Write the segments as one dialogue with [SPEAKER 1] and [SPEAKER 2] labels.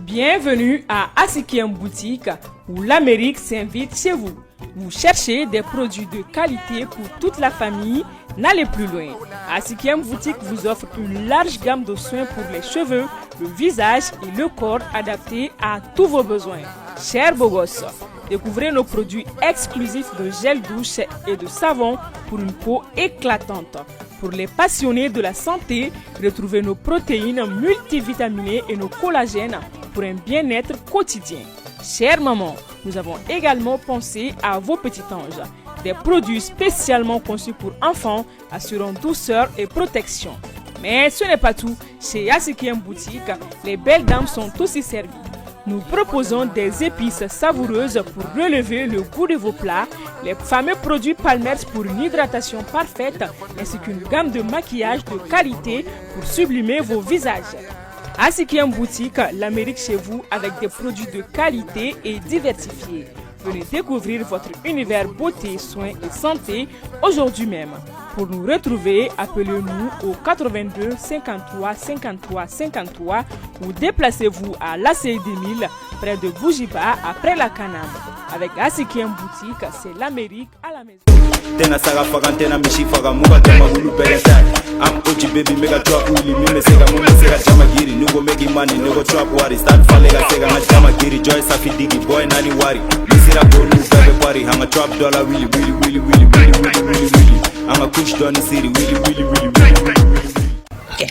[SPEAKER 1] Bienvenue à Asikiem Boutique où l'Amérique s'invite chez vous. Vous cherchez des produits de qualité pour toute la famille. N'allez plus loin. Asikiem Boutique vous offre une large gamme de soins pour les cheveux, le visage et le corps adaptés à tous vos besoins. Chers beaux gosses, découvrez nos produits exclusifs de gel douche et de savon pour une peau éclatante. Pour les passionnés de la santé, retrouvez nos protéines multivitaminées et nos collagènes pour un bien-être quotidien. Chère maman, nous avons également pensé à vos petits anges. Des produits spécialement conçus pour enfants assurant douceur et protection. Mais ce n'est pas tout. Chez Asikiem Boutique, les belles dames sont aussi servies. Nous proposons des épices savoureuses pour relever le goût de vos plats, les fameux produits Palmer's pour une hydratation parfaite, ainsi qu'une gamme de maquillage de qualité pour sublimer vos visages. Asikiem Boutique, l'Amérique chez vous avec des produits de qualité et diversifiés. Venez découvrir votre univers beauté, soins et santé aujourd'hui même. Pour nous retrouver, appelez-nous au 82 53 53 53 ou déplacez-vous à l'ACI 2000 près de Bougiba après la Canam. Avec Asikiem Boutique, c'est l'Amérique à la maison.
[SPEAKER 2] Tɛna saga faga, n tɛna misi faga, mun ka jama wulu bɛrɛ ta. Am OG baby, make a trap wuli, min bɛ se ka, mun bɛ se ka jama giri. Ni ko make money, ne ko trap wari, start fale ka se ka n ka jama giri. Joy safi digi boy nani wari, ni sera ko n'u bɛɛ bɛ kwari. An ka trap dɔ la wili wili wili wili wili wili wili wili, an ka kush dɔɔni siri wili wili wili wili wili wili.
[SPEAKER 3] Ok.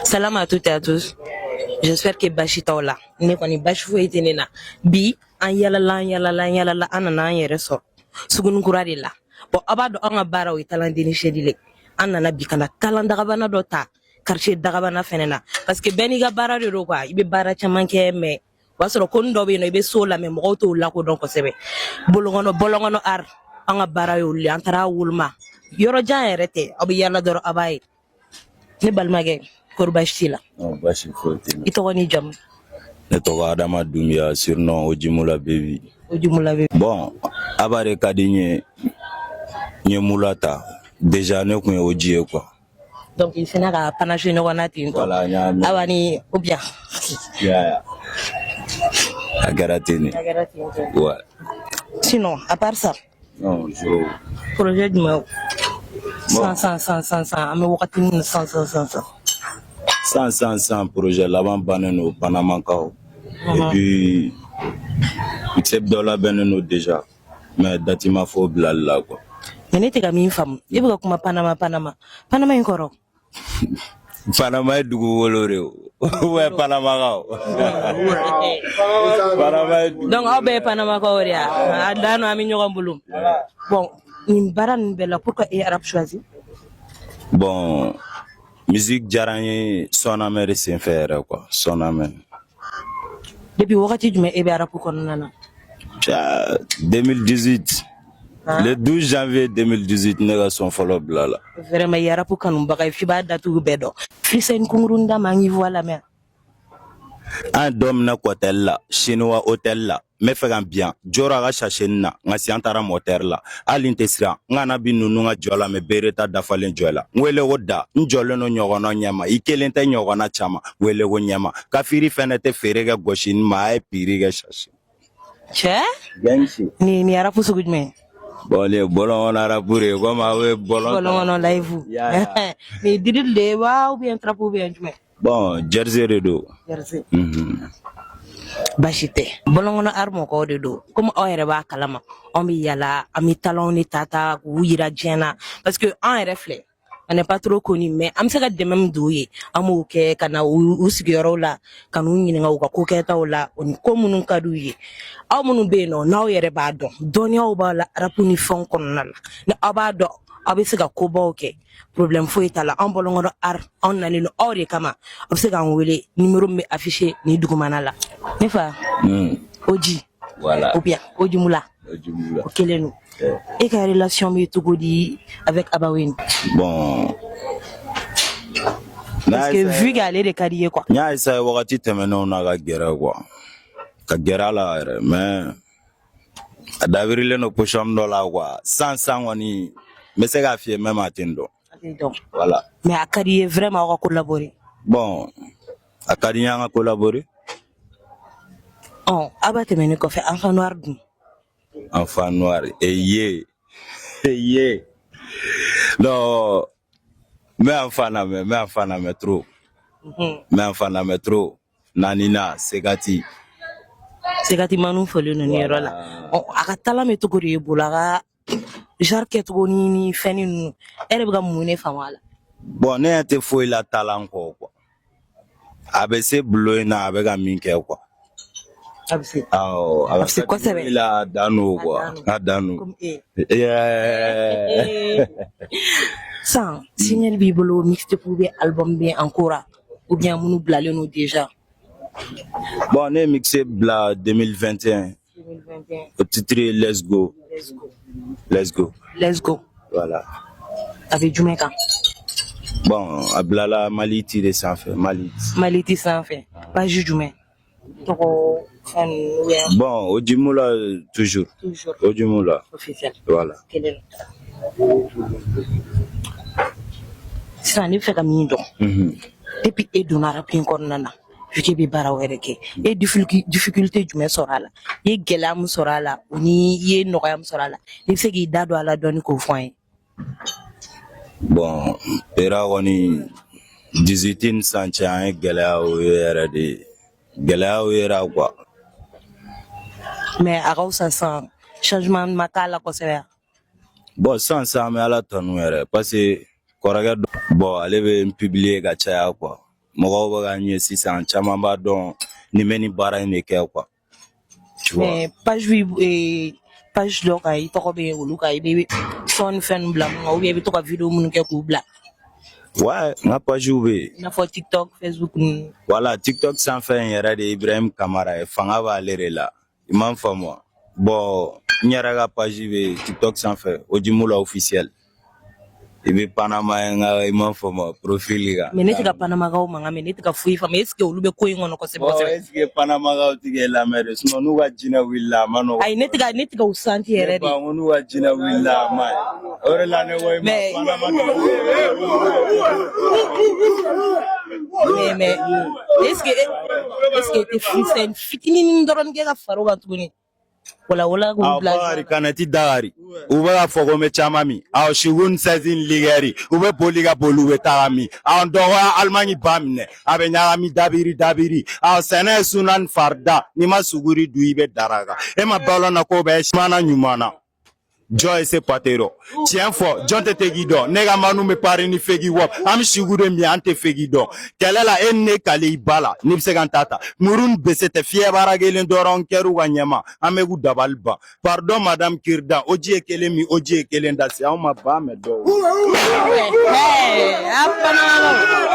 [SPEAKER 3] Salam à toutes et à tous. J'espère que basi t'aw la. Ne kɔni, basi foyi tɛ ne na. Bi an yalala, an yalala, an yalala, an nana an yɛrɛ sɔrɔ suguni kura de la. Bon, aw b'a dɔn an ka baara o ye talent déniché de ye. An nana bi ka na talent dagabana dɔ ta quartier dagabana fɛnɛ na, parce que bɛɛ n'i ka baara de don quoi. I bɛ baara caman kɛ, mais o b'a sɔrɔ ko dɔ bɛ yen nɔ, i bɛ so la, mais mɔgɔw t'o lakodɔn kosɛbɛ. Bolokɔnɔ bɔlɔnkɔnɔ art, an ka baara y'olu ye. An taara woloma yɔrɔ jan yɛrɛ tɛ, aw bɛ yala dɔrɔn a b'a ye. Ne balimakɛ, kori baasi t'i la?
[SPEAKER 2] Non, baasi foyi tɛ n na.
[SPEAKER 3] I tɔgɔ ni jamu?
[SPEAKER 2] Ne tɔgɔ Adama Dumbiya, surnom Ojimula Baby.
[SPEAKER 3] Ojimula Baby.
[SPEAKER 2] Bon, Aba de ka di n ye, n ye mula ta. Déjà ne kun ye OG ye quoi.
[SPEAKER 3] Donc i sina ka panache ɲɔgɔn na ten tɔ.
[SPEAKER 2] Voilà, n y'a mɛn.
[SPEAKER 3] Awa ni ou bien?
[SPEAKER 2] Ya, a kɛra ten de.
[SPEAKER 3] A kɛra ten tɔ.
[SPEAKER 2] Ouais.
[SPEAKER 3] Sinon, à part ça?
[SPEAKER 2] Non, zéro.
[SPEAKER 3] Projet jumɛn?
[SPEAKER 2] Bon.
[SPEAKER 3] San san san san san, an bɛ wagati min na, san san san san.
[SPEAKER 2] San san san, projet laban bannen don Panamakaw. Et puis mixtape dɔ labɛnnen don déjà, mais date ma fɔ bilali la quoi.
[SPEAKER 3] Mais ne tɛ ka min faamu, e bɛ ka kuma Panama, Panama, Panama in kɔrɔ?
[SPEAKER 2] Panama ye dugukolo de ye o. Ouais, Panamakaw. Panama ye
[SPEAKER 3] Donc aw bɛɛ ye Panamakaw de ye, a dan an bɛ ɲɔgɔn bolo. Bon, nin baara ninnu bɛɛ la, pourquoi e ye rap choisi?
[SPEAKER 2] Bon, musique diyara n ye sɔnnamɛ de senfɛ yɛrɛ quoi, sɔnnamɛ.
[SPEAKER 3] Depuis wagati jumɛn e bɛ rap kɔnɔna na?
[SPEAKER 2] Ja, 2018.
[SPEAKER 3] Ah.
[SPEAKER 2] Le 12 janvier 2018, ne ka son fɔlɔ bila la.
[SPEAKER 3] Vraiment, i ye rap kanubaga ye f'i b'a datugu bɛɛ dɔn. Freestyle kunkuruni d'a ma, an k'i voix lamɛn.
[SPEAKER 2] An ye dɔ minɛ kɔtɛli la, chinois hôtel la. N bɛ fɛ ka n biyan jɔrɔ a ka sachet na, nka si an taara moteur la, hali n tɛ siran. N kana bi ninnu ka jɔ la, mɛ bere ta dafalen jɔ la. N wele ko da, n jɔlen don ɲɔgɔnna ɲɛma, i kelen tɛ, ɲɔgɔnna caman. N wele ko ɲɛma, kafiri fɛnɛ tɛ feere kɛ gɔsini ma, a ye piri kɛ sachet.
[SPEAKER 3] Cɛ!
[SPEAKER 2] Gang shit.
[SPEAKER 3] Nin ye rap sugu jumɛn ye?
[SPEAKER 2] Bon, nin ye bɔlɔn kɔnɔ rap de ye, komi aw bɛ bɔlɔn.
[SPEAKER 3] Bɔlɔn kɔnɔ live.
[SPEAKER 2] Ya.
[SPEAKER 3] Nin ye drill de ye wa, ou bien trap, ou bien jumɛn?
[SPEAKER 2] Bon, jersey de don.
[SPEAKER 3] Jersey.
[SPEAKER 2] Mhm.
[SPEAKER 3] Baasi tɛ, bɔlɔnkɔnɔ art mɔgɔw de don. Komi aw yɛrɛ b'a kalama, anw bɛ yala, an bɛ talentw de ta ta k'u yira diɲɛ na, parce que an yɛrɛ filɛ. On n'est pas trop connu, mais an bɛ se ka dɛmɛ min don u ye, an b'o kɛ ka na u sigiyɔrɔw la, ka n'u ɲininka u ka ko kɛtaw la, o ni ko minnu ka d'u ye. Aw minnu bɛ yen nɔ, n'aw yɛrɛ b'a dɔn, dɔnniyaw b'a la rap ni fɛnw kɔnɔna la, ni aw b'a dɔn aw bɛ se ka kobaw kɛ, problème foyi t'a la. An bɔlɔnkɔnɔ art, anw nalen don aw de kama. Aw bɛ se k'an wele numéro min bɛ affiché ni dugumana la. Ne fa, Oji.
[SPEAKER 2] Voilà.
[SPEAKER 3] Ou bien Oji Mula.
[SPEAKER 2] Oji Mula.
[SPEAKER 3] O kelen don. E ka relation bɛ cogo di avec Abawin?
[SPEAKER 2] Bon,
[SPEAKER 3] parce que vu que ale de ka di i ye quoi.
[SPEAKER 2] N y'a essayé wagati tɛmɛnenw na ka gɛrɛ quoi, ka gɛrɛ a la yɛrɛ, mais a dabirilen don position dɔ la quoi. San san kɔni, n bɛ se k'a f'i ye même a tɛ n dɔn.
[SPEAKER 3] A tɛ dɔn.
[SPEAKER 2] Voilà.
[SPEAKER 3] Mais a ka di i ye vraiment aw ka collaborer?
[SPEAKER 2] Bon, a ka di n ye an ka collaborer.
[SPEAKER 3] Ɔ, aw b'a tɛmɛnen kɔfɛ, Enfant Noir dun?
[SPEAKER 2] Enfant Noir eye eye, non, n bɛ Enfant lamɛn, n bɛ Enfant lamɛn trop. N bɛ Enfant lamɛn trop. Nanina Segati.
[SPEAKER 3] Segati Manu fɔlen don nin yɔrɔ la. Ɔ, a ka talent bɛ cogo di e bolo? A ka genre kɛcogo ni fɛn ninnu, e yɛrɛ bɛ ka mun de faamu a la?
[SPEAKER 2] Bon, ne ɲɛ tɛ foyi la talent kɔ quoi. A bɛ se bulon in na, a bɛ ka min kɛ quoi.
[SPEAKER 3] A bɛ se.
[SPEAKER 2] Awɔ, a
[SPEAKER 3] A bɛ se kosɛbɛ.
[SPEAKER 2] La a dan don quoi.
[SPEAKER 3] A dan don.
[SPEAKER 2] A dan don.
[SPEAKER 3] Comme e.
[SPEAKER 2] Yeah.
[SPEAKER 3] San single b'i bolo, mixtape ou bien album bɛ en cours ou bien minnu bilalen don déjà?
[SPEAKER 2] Bon, ne ye mixtape bila 2021.
[SPEAKER 3] 2021.
[SPEAKER 2] O titre ye Let's Go.
[SPEAKER 3] Let's Go.
[SPEAKER 2] Let's Go.
[SPEAKER 3] Let's Go.
[SPEAKER 2] Voilà.
[SPEAKER 3] A bɛ jumɛn kan?
[SPEAKER 2] Bon, a bilala Maliti de sanfɛ, Maliti.
[SPEAKER 3] Maliti sanfɛ, page jumɛn, tɔgɔ fɛn ninnu ou bien?
[SPEAKER 2] Bon, Ojimula toujours.
[SPEAKER 3] Toujours.
[SPEAKER 2] Ojimula.
[SPEAKER 3] Officiel.
[SPEAKER 2] Voilà.
[SPEAKER 3] Kelen don. Sisan ne bɛ fɛ ka min dɔn, depuis e donna rap in kɔnɔna na, vu que e bɛ baara wɛrɛ kɛ, e ye difficulté jumɛn sɔrɔ a la? I ye gɛlɛya min sɔrɔ a la, o ni i ye nɔgɔya min sɔrɔ a la, i bɛ se k'i da don a la dɔɔni k'o fɔ an ye?
[SPEAKER 2] Bon, pera kɔni, 18 ni san cɛ, an ye gɛlɛyaw ye yɛrɛ de, gɛlɛyaw yera quoi.
[SPEAKER 3] Mais a ka fisa sisan, changement ma k'a la kosɛbɛ?
[SPEAKER 2] Bon, sisan sisan, an bɛ Ala tanu yɛrɛ, parce que kɔrɔkɛ dɔ, bon, ale bɛ n publier ka caya quoi. Mɔgɔw bɛ ka n ye sisan, caman b'a dɔn ni bɛ nin baara in de kɛ quoi. Tu vois.
[SPEAKER 3] Mais page b'i page dɔ kan, i tɔgɔ bɛ olu kan, i bɛ son ni fɛn ninnu bila mun kan, ou bien i bɛ to ka vidéo minnu kɛ k'u bila?
[SPEAKER 2] Ouais, n ka page bɛ yen.
[SPEAKER 3] I n'a fɔ TikTok, Facebook ninnu.
[SPEAKER 2] Voilà, TikTok sanfɛ in yɛrɛ de ye Ibrahim Kamara ye, fanga b'ale de la. I m'a faamu wa? Bon, n yɛrɛ ka page bɛ yen TikTok sanfɛ, Ojimula officiel. I bɛ Panama ye n ka, i m'a faamu wa, profil kan.
[SPEAKER 3] Mais ne tɛ ka Panamakaw mankan mɛn, ne tɛ ka foyi faamu. Est ce que olu bɛ ko in kɔnɔ kosɛbɛ?
[SPEAKER 2] Bon,
[SPEAKER 3] Kosɛbɛ.
[SPEAKER 2] est ce que Panamakaw ti k'e lamɛn de? Sinon n'u ka jinɛ wulila, a ma nɔgɔn.
[SPEAKER 3] Ayi, ne tɛ ka u santi yɛrɛ
[SPEAKER 2] Ne
[SPEAKER 3] de.
[SPEAKER 2] ba, n ko n'u ka jinɛ wulila, a ma ɲi. O de la ne ko i ma Panama.
[SPEAKER 3] Mais est ce que tɛ freestyle fitinin dɔrɔn kɛ ka fara o kan tuguni? Wala wala k'u
[SPEAKER 2] Aw
[SPEAKER 3] bila.
[SPEAKER 2] Bakari kanati dagari, u bɛ ka fɔ ko n bɛ caman min. Aw sigun sɛzin ligɛri, u bɛ boli ka boli, u bɛ taga min. Aw dɔgɔya Alimaɲi ba minɛ, a bɛ ɲagami dabiri dabiri. Aw sɛnɛ ye sunan farida, n'i ma suguri dun, i bɛ daraka. E ma balo na ko bɛɛ mana ɲuman na. Jɔn ye se patero tiɲɛ fɔ, jɔn tɛ tegi dɔn? Ne ka manu bɛ pari ni fegi wɔ, an bɛ sigu de min, an tɛ fegi dɔn. Kɛlɛ la, e ni ne kale i ba la, n'i bɛ se ka n ta ta muru ni bese tɛ fiyɛbaara kelen dɔrɔn kɛr'u ka ɲɛma, an bɛ k'u dabali ban. Pardon madame Kirdan, o ji ye kelen min, o ji ye kelen da se anw ma ba mɛ dɔw.
[SPEAKER 3] A Panamakaw.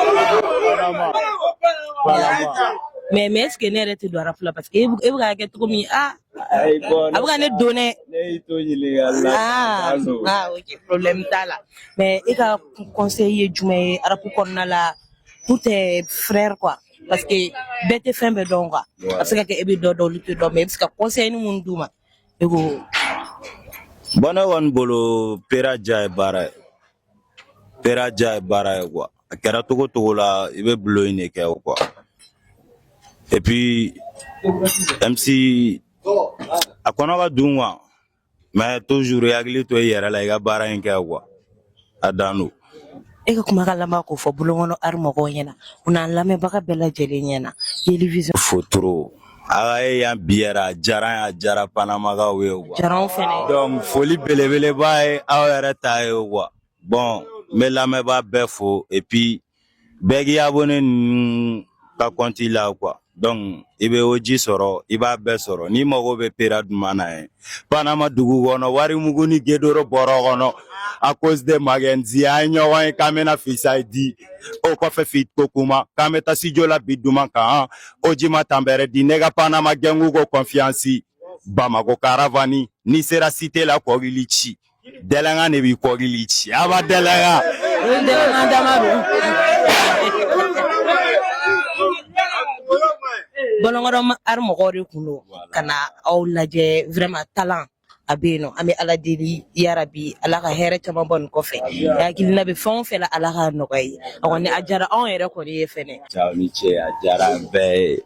[SPEAKER 3] Mais est ce que ne yɛrɛ tɛ don rap la? Parce que e bɛ k'a kɛ cogo min, ah,
[SPEAKER 2] Ayi, bon,
[SPEAKER 3] a bɛ ka ne don dɛ.
[SPEAKER 2] Ne y'i to ɲininkali la.
[SPEAKER 3] Ah, ah, ok, problème t'a la. Mais e ka conseil ye jumɛn ye rap kɔnɔna la pour tes frères quoi? Parce que bɛɛ tɛ fɛn bɛɛ dɔn quoi. A bɛ se ka kɛ e bɛ dɔ dɔn, olu tɛ dɔn, mais e bɛ se ka conseil ni mun d'u ma? E ko.
[SPEAKER 2] Bon, ne kɔni bolo, pera ja ye baara ye, pera ja ye baara ye quoi. A kɛra togo togo la, i bɛ bulon in de kɛ o quoi. Et puis MC, a kɔnɔ ka dun quoi, mais toujours i hakili to i yɛrɛ la, i ka baara in kɛ quoi, a dan don.
[SPEAKER 3] E ka kumakan laban k'o fɔ Bulonkɔnɔ Art mɔgɔw ɲɛna, u n'an lamɛnbaga bɛɛ lajɛlen ɲɛna, Yeli Vision.
[SPEAKER 2] Fo trop, a ka ye yan bi yɛrɛ, a diyara n ye, a diyara Panamakaw ye quoi.
[SPEAKER 3] Diyara anw fɛnɛ.
[SPEAKER 2] Donc foli belebeleba ye aw yɛrɛ ta ye quoi. Bon. N bɛ lamɛnbaa bɛɛ fo et puis bɛɛ k'i abonné ninnu ka compte la quoi. Donc i bɛ OG sɔrɔ, i b'a bɛɛ sɔrɔ. N'i mago bɛ pera duman na ye, Panama dugu kɔnɔ, wari mugu ni gedoro bɔrɔ kɔnɔ, à cause de Magenzi, an ye ɲɔgɔn ye k'an bɛna fisayi di. O kɔfɛ fit ko kuma k'an bɛ taa studio la bi duman kan. OG ma tanbɛrɛ di ne ka Panama gɛngu ko confiance. Bamako caravane, n'i sera cité la, kɔkili ci. Dɛlɛnkan de b'i kɔkili ci. A b'a dɛlɛnkan.
[SPEAKER 3] Dɛlɛnkan dama don. Bɔlɔnkɔrɔ art mɔgɔw de kun don ka na aw lajɛ. Vraiment, talent a bɛ yen nɔ. An bɛ Ala deli, yarabi Ala ka hɛrɛ caman bɔ nin kɔfɛ. Hakilina bɛ fɛn o fɛn la, Ala k'a nɔgɔya ye. A kɔni a diyara anw yɛrɛ kɔni ye fɛnɛ.
[SPEAKER 2] Ciao, ni ce, a diyara an bɛɛ ye.